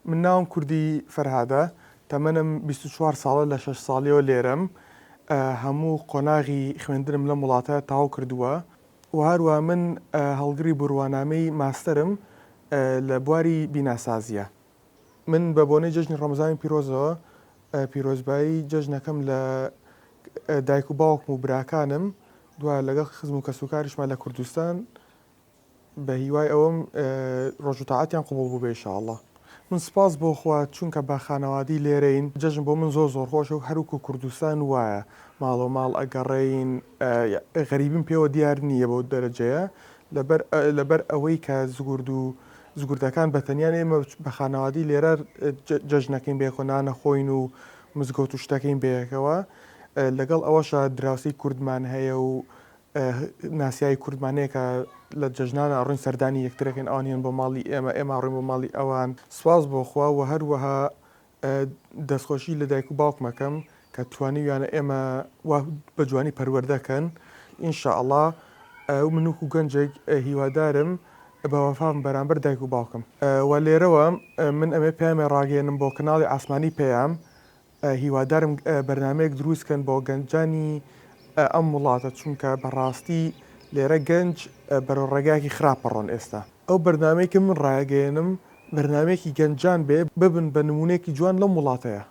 من ناوم کوردی فەرهادە، تەمەنم 24 ساڵە لە شەش ساڵیەوە لێرەم، هەموو قۆناغی خوێندنم لەم وڵاتە تەواو کردووە و هەروەها من هەڵگری بڕوانامەی ماستەرم لە بواری بیناسازییە. من بە بۆنەی جەژنی ڕەمەزانی پیرۆزەوە پیرۆزبایی جەژنەکەم لە دایک و باوکم و براکانم دوا لەگەڵ خزم و کەسوکاریشمان لە کوردستان بە هیوای ئەوەم ڕۆژ و تاعەتیان قبوڵ بووبێ ان شاء اللە. من سپاس بۆ خوا چونکە بە خانەوادی لێرەین جەژن بۆ من زۆر زۆر خۆشە و هەروکو کوردستان وایە ماڵەو ماڵ ئەگەڕێین غەریبیم پێوە دیار نییە بەو دەرەجەیە لەبەر لەبەر ئەوەی کە زگورد و زگوردەکان بە تەنیان ئێمە بە خانەوادی لێرە جەژنەکەین بەیەکەوە نان ئەخۆین و مزگەوت و شتەکەین بەیەکەوە لەگەڵ ئەوەشا دراوسێی کوردمان هەیە و ناسیاوی کوردمان هەیە کە لە جەژنانە ئەڕۆین سەردانی یەکترەکەین ئەوان هێن بۆ ماڵی ئێمە ئێمە ئەڕۆین بۆ ماڵی ئەوان سوپاس بۆ خوا و هەروەها دەستخۆشی لە دایک و باوکم ئەکەم کە توانیویانە ئێمە وا بە جوانی پەروەردە کەن ان شاء اللە من وەکو گەنجێک هیوادارم بە وەفا بم بەرامبەر دایک و باوکم و لێرەوە من ئەمێ پەیامێ ڕاگەیەنم بۆ کەناڵی ئاسمانی پەیام هیوادارم بەرنامەیەک دروست کەن بۆ گەنجانی ئەم وڵاتە چونکە بەڕاستی لێرە گەنج بەرەو ڕێگایەکی خراپ ئەڕۆن ئێستا. ئەو بەرنامەی کە من ڕایەگەیەنم بەرنامەیەکی گەنجان بێ ببن بە نمونەیەکی جوان لەم وڵاتەیا.